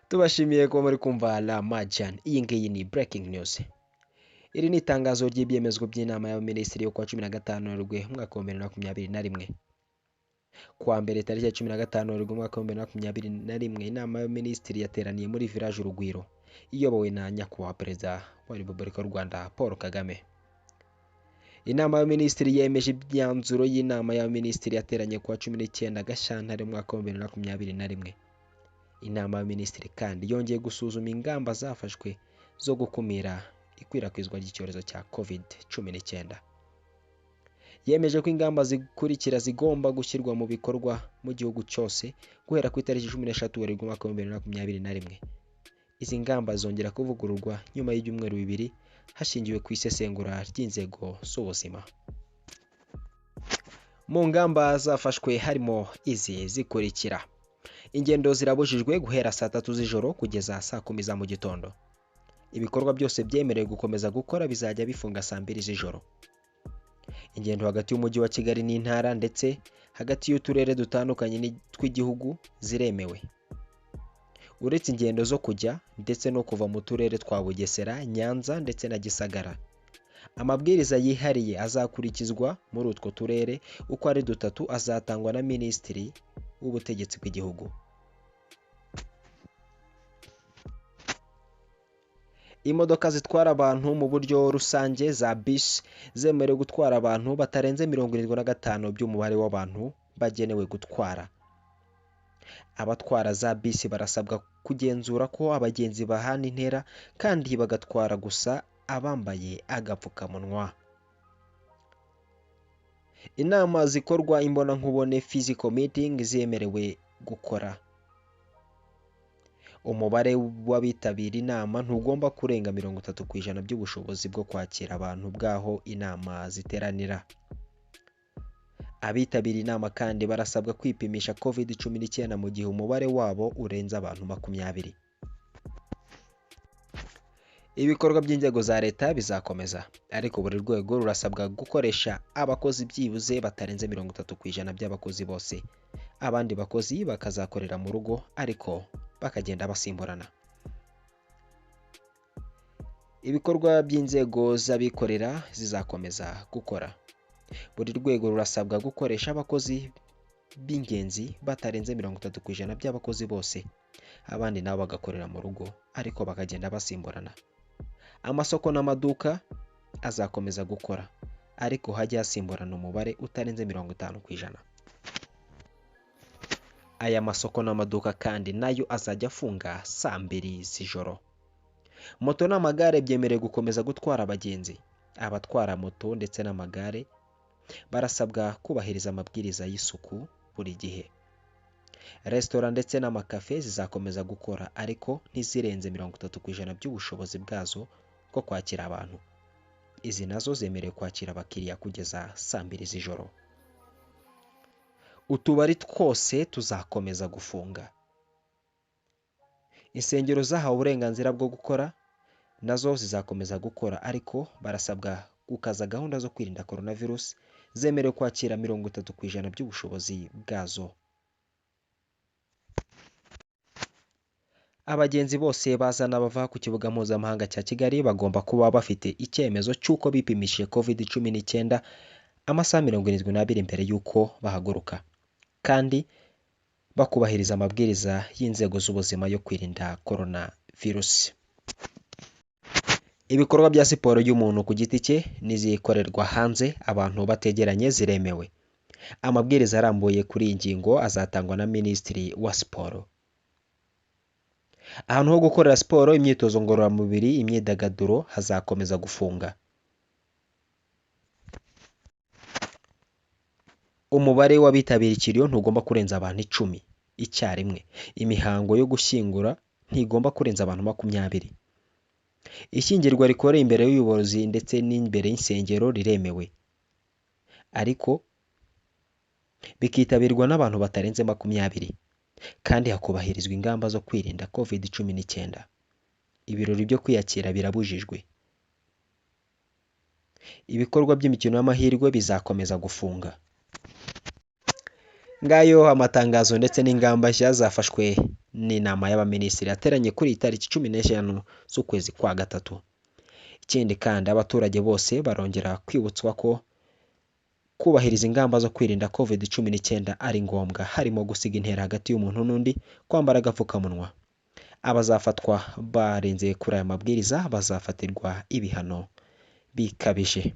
Tubashimiye kuba muri kumva La Majan. Iyi ngiyi ni breaking news. Iri ni itangazo ry'ibyemezo by'inama y'abaminisitiri yo kuwa 15 Werurwe umwaka wa 2021. Kuwa mbere tariki ya 15 Werurwe umwaka wa 2021, inama y'abaminisitiri yateraniye muri Village Urugwiro iyobowe na Nyakubahwa Perezida wa Repubulika y'u Rwanda Paul Kagame. Inama y'abaminisitiri yemeje imyanzuro y'inama y'abaminisitiri yateranye kuwa 19 Gashyantare umwaka wa 2021. Inama y'abaminisitiri kandi yongeye gusuzuma ingamba zafashwe zo gukumira ikwirakwizwa ry'icyorezo cya COVID-19. Yemeje ko ingamba zikurikira zigomba gushyirwa mu bikorwa mu gihugu cyose guhera ku itariki 13 Werurwe umwaka wa 2021. Izi ngamba zongera kuvugururwa nyuma y'ibyumweru 2 hashingiwe ku isesengura ry'inzego z'ubuzima. Mu ngamba zafashwe harimo izi zikurikira: ingendo zirabujijwe guhera saa 3 z'ijoro kugeza saa 10 za mu gitondo. Ibikorwa byose byemerewe gukomeza gukora bizajya bifunga saa 2 z'ijoro. Ingendo hagati y'umujyi wa Kigali n'intara ndetse hagati y'uturere dutandukanye tw'igihugu ziremewe, uretse ingendo zo kujya ndetse no kuva mu turere twa Bugesera, Nyanza ndetse na Gisagara. Amabwiriza yihariye azakurikizwa muri utwo turere uko ari dutatu azatangwa na Minisitiri w'Ubutegetsi bw'Igihugu. Imodoka zitwara abantu mu buryo rusange za bisi zemerewe gutwara abantu batarenze 75 by'umubare w'abantu bagenewe gutwara. Abatwara za bisi barasabwa kugenzura ko abagenzi bahana intera kandi bagatwara gusa abambaye agapfukamunwa. Inama zikorwa imbonankubone physical meeting zemerewe gukora. Umubare w'abitabira inama ntugomba kurenga 30% by'ubushobozi bwo kwakira abantu bw'aho inama ziteranira. Abitabira inama kandi barasabwa kwipimisha COVID-19 mu gihe umubare wabo urenze abantu 20. Ibikorwa by'inzego za leta bizakomeza, ariko buri rwego rurasabwa gukoresha abakozi byibuze batarenze 30% by'abakozi bose. Abandi bakozi bakazakorera mu rugo ariko bakagenda basimburana. Ibikorwa by'inzego z'abikorera zizakomeza gukora. Buri rwego rurasabwa gukoresha abakozi b'ingenzi batarenze 30% by'abakozi bose. Abandi nabo bagakorera mu rugo ariko bakagenda basimburana. Amasoko n'amaduka azakomeza gukora ariko hajye hasimburana umubare utarenze 50%. Aya masoko n'amaduka kandi nayo azajya afunga saa 2 z'ijoro. Moto n'amagare byemerewe gukomeza gutwara abagenzi. Abatwara moto ndetse n'amagare barasabwa kubahiriza amabwiriza y'isuku buri gihe. Resitora ndetse n'amakafe zizakomeza gukora ariko ntizirenze 30% by'ubushobozi bwazo bwo kwakira abantu. Izi nazo zemerewe kwakira abakiriya kugeza saa 2 z'ijoro. Utubari twose tuzakomeza gufunga. Insengero zahawe uburenganzira bwo gukora nazo zizakomeza gukora ariko barasabwa gukaza gahunda zo kwirinda coronavirus, zemerewe kwakira 30% by'ubushobozi bwazo. Abagenzi bose baza n'abava ku kibuga mpuzamahanga cya Kigali bagomba kuba bafite icyemezo cy'uko bipimishije COVID-19 amasaha 72 mbere y'uko bahaguruka, kandi bakubahiriza amabwiriza y'inzego z'ubuzima yo kwirinda coronavirus. Ibikorwa bya siporo y'umuntu ku giti cye n'izikorerwa hanze abantu bategeranye ziremewe. Amabwiriza arambuye kuri iyi ngingo azatangwa na Minisitiri wa Siporo. Ahantu ho gukorera siporo, imyitozo ngororamubiri, imyidagaduro hazakomeza gufunga. Umubare w'abitabira ikiriyo ntugomba kurenza abantu 10 icyarimwe. Imihango yo gushyingura ntigomba kurenza abantu 20. Ishyingirwa rikoreye imbere y'ubuyobozi ndetse n'imbere y'insengero riremewe, ariko bikitabirwa n'abantu batarenze 20, kandi hakubahirizwa ingamba zo kwirinda COVID-19. Ibirori byo kwiyakira birabujijwe. Ibikorwa by'imikino y'amahirwe bizakomeza gufunga. Ngayo amatangazo ndetse n'ingamba nshya zafashwe n'inama y'abaminisitiri yateranye kuri iyi tariki 15 z'ukwezi kwa gatatu. Ikindi kandi, abaturage bose barongera kwibutswa ko kubahiriza ingamba zo kwirinda COVID-19 ari ngombwa, harimo gusiga intera hagati y'umuntu n'undi, kwambara agapfukamunwa. Abazafatwa barenze kuri aya mabwiriza bazafatirwa ibihano bikabije.